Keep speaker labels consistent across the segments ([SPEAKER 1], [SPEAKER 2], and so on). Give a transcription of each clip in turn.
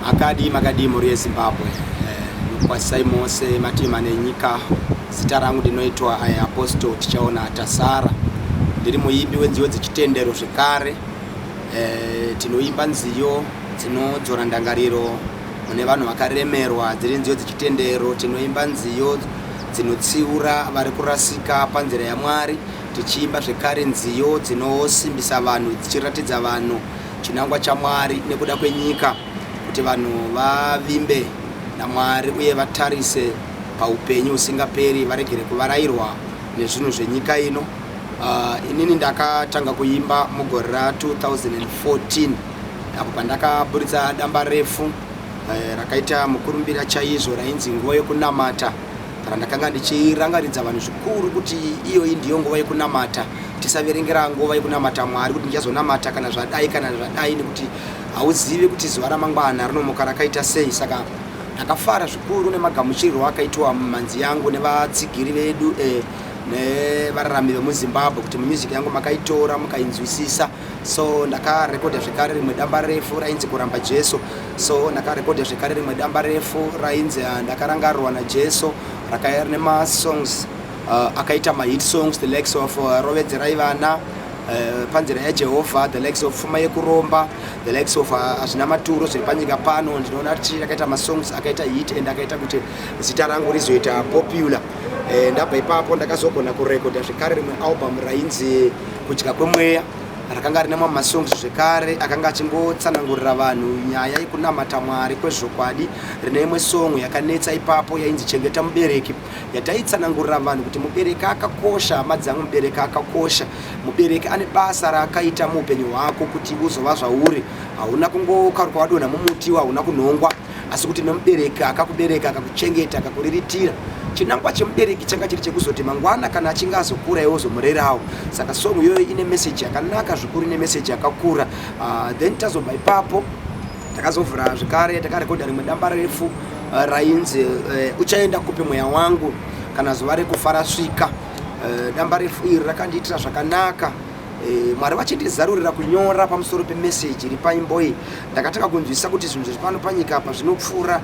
[SPEAKER 1] Makadii makadii mhuri yeZimbabwe, eh, mose mativi mana enyika. Zita rangu ndinoitwa eh, Apostle Tichaona Tasara, ndiri muimbi wenziyo dzechitendero zvekare. Eh, tinoimba nziyo dzinodzora ndangariro mune vanhu vakaremerwa, dziri nziyo dzechitendero. Tinoimba nziyo dzinotsiura vari kurasika panzira yaMwari, tichiimba zvekare nziyo dzinosimbisa vanhu, dzichiratidza vanhu chinangwa chaMwari nekuda kwenyika, kuti vanhu vavimbe naMwari uye vatarise paupenyu husingaperi, varegere kuvarairwa nezvinhu zvenyika ino. Inini ndakatanga kuimba mugore ra2014 apo pandakaburitsa damba refu rakaita mukurumbira chaizvo, rainzi "Nguva Yekunamata", randakanga ndichirangaridza vanhu zvikuru kuti iyoyi ndiyo nguva yekunamata. Tisaverengera nguva yekunamata Mwari kuti ndichazonamata kana zvadai, kana zvadai, nekuti hauzivi kuti zuva ramangwana rinomuka rakaita sei. Saka ndakafara zvikuru nemagamuchirirwo akaitwa mumhanzi yangu nevatsigiri vedu nevararami vemuZimbabwe, kuti music yangu makaitora mukainzwisisa. So ndakarekodha zvekare rimwe damba refu rainzi "Kuramba Jesu". So ndakarekodha zvekare rimwe damba refu rainzi "Ndakarangarirwa naJesu", rakaiya rine masongs akaita mahit songs, the likes of "Rovedzerai Vana", "Panzira yaJehovha", the likes of "Pfuma Yekuromba", the likes of "Hazvina Maturo Zviri Panyika Pano". Ndinoona kuti rakaita masongs akaita hit and akaita kuti zita rangu rizoita popular. Ndabva ipapo ndakazogona kurekodha zvekare rimwe album rainzi "Kudya Kwemweya", rakanga rine mamwe masongs zvekare akanga achingotsanangurira vanhu nyaya yekunamata Mwari kwezvokwadi. Rine imwe song yakanetsa ipapo yainzi "Chengeta Mubereki", yataitsanangurira vanhu kuti mubereki akakosha. Hama dzangu, mubereki akakosha. Mubereki ane basa raakaita muupenyu hwako kuti uzova zvauri. Hauna kungokaruka wadonha mumuti, hauna kunhongwa, asi kuti nemubereki akakubereka, akakuchengeta, akakuriritira. Chinangwa chemubereki changa chiri chekuzoti mangwana kana achinge azokura, iwe uzomurerawo. Saka song iyoyo ine meseji yakanaka zvikuru, ine meseji yakakura. Then tazobva ipapo takazovhura zvekare, takarekodha rimwe damba refu rainzi "Uchaenda Kupi Mweya Wangu Kana Zuva Rekufa Rasvika". Damba refu iri rakandiitira zvakanaka. Mwari vachindizarurira kunyora pamusoro pemeseji iri paimbo iyi. Ndakatanga kunzwisisa kuti zvinhu zviri pano panyika apa zvinopfuura.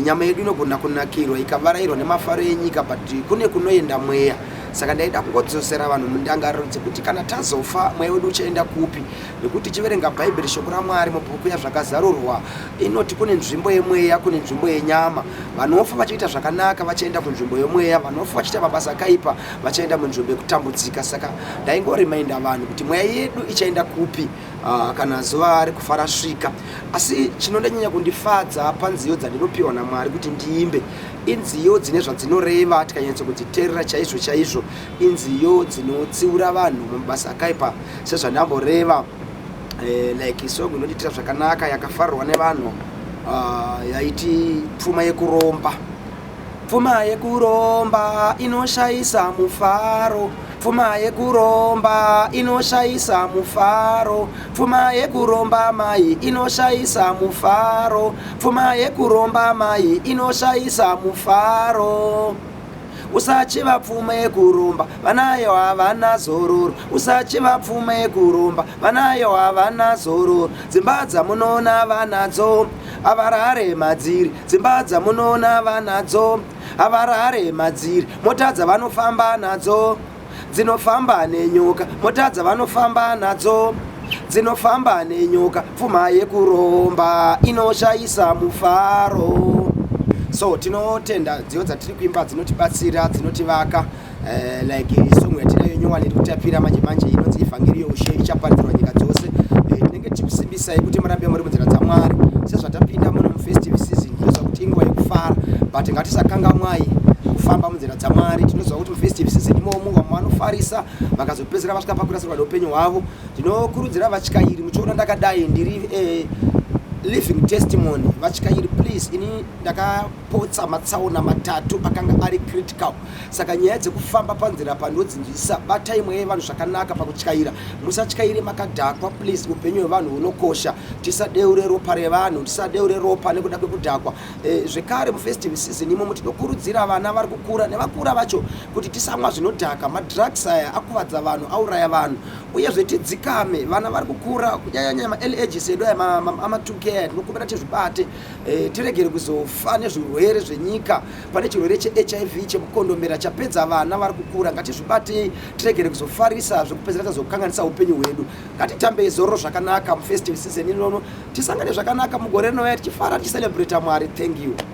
[SPEAKER 1] Nyama yedu inogona kunakirwa ikavarayirwa nemafaro enyika, but kune kunoenda mweya. Saka ndaida kungodzosera vanhu mundangariro dzekuti kana tazofa, mweya wedu uchaenda kupi? Nekuti tichiverenga Bhaibheri, shoko raMwari mubhuku yaZvakazarurwa inoti kune nzvimbo yemweya, kune nzvimbo yenyama. Vanofa vachiita zvakanaka vachaenda kunzvimbo yemweya, vanofa vachiita mabasa akaipa vachaenda munzvimbo yekutambudzika. Saka ndaingorimainda vanhu kuti mweya yedu ichaenda kupi kana zuva rekufa rasvika. Asi chinondanyanya kundifadza panziyo dzandinopiwa naMwari kuti ndiimbe, inziyo dzine zvadzinoreva. Tikanyatsa kudziteerera chaizvo chaizvo, inziyo dzinotsiura vanhu mumabasa akaipa sezvandamboreva. Like song inondiitira zvakanaka yakafarirwa nevanhu yaiti "Pfuma Yekuromba". Pfuma yekuromba inoshayisa mufaro, pfuma yekuromba inoshayisa mufaro, pfuma yekuromba mai inoshayisa mufaro, pfuma yekuromba mai inoshayisa mufaro. Usachiva pfuma yekuromba, vanayo havana zororo. Usachiva pfuma yekuromba, vanayo havana zororo. Dzimba dzamunoona vanadzo havarare madziri, dzimba dzamunoona vanadzo havarare madziri. Mota dzavanofamba nadzo dzinofamba nenyoka, mota dzavanofamba nadzo dzinofamba nenyoka. Pfuma yekuromba inoshayisa mufaro. So tinotenda nziyo dzatiri kuimba dzinotibatsira, dzinotivaka. Like song yatinayo nyowani iri kutapira manje manje inonzi "Ivhangeri Youshe Ichaparidzirwa Nyika Dzose". Tinenge tichikusimbisai kuti murambe muri munzira dzaMwari. Sezvatapinda muno mufestive season, tinoziva kuti inguva yekufara, but ngatisakangamwai kufamba munzira dzaMwari. Tinoziva kuti mufestive season imomo vamwe vanofarisa vakazopedzisira vasvika pakurasirwa neupenyu hwavo. Ndinokurudzira vatyairi, muchiona ndakadai ndiri living testimony. Vatyairi, please, ini ndakapotsa matsaona matatu akanga ari critical. Saka nyaya dzekufamba panzira pandodzinzwisisa. Batai mweya yevanhu zvakanaka pakutyaira, musatyaire makadhakwa, please. Upenyu hwevanhu hunokosha. Tisadeure ropa revanhu, tisadeure ropa nekuda kwekudhakwa. Zvekare mufestive season imomo tinokurudzira vana vari kukura nevakura vacho kuti tisamwa zvinodhaka. Madrugs aya akuvadza vanhu, auraya vanhu. Uyezve tidzikame, vana vari kukura, kunyanyanyanya maearly ages edu aya ama2K. care. Tinokumbira tizvibate, tiregere kuzofa nezvirwere zvenyika. Pane chirwere cheHIV, chemukondombera, chapedza vana vari kukura. Ngatizvibatei, tiregere kuzofarisa zvekupedzera tazokanganisa upenyu hwedu. Ngatitambei zororo zvakanaka mufestive season inono, tisangane zvakanaka mugore rinouya tichifara, tichicelebrata Mwari. Thank you.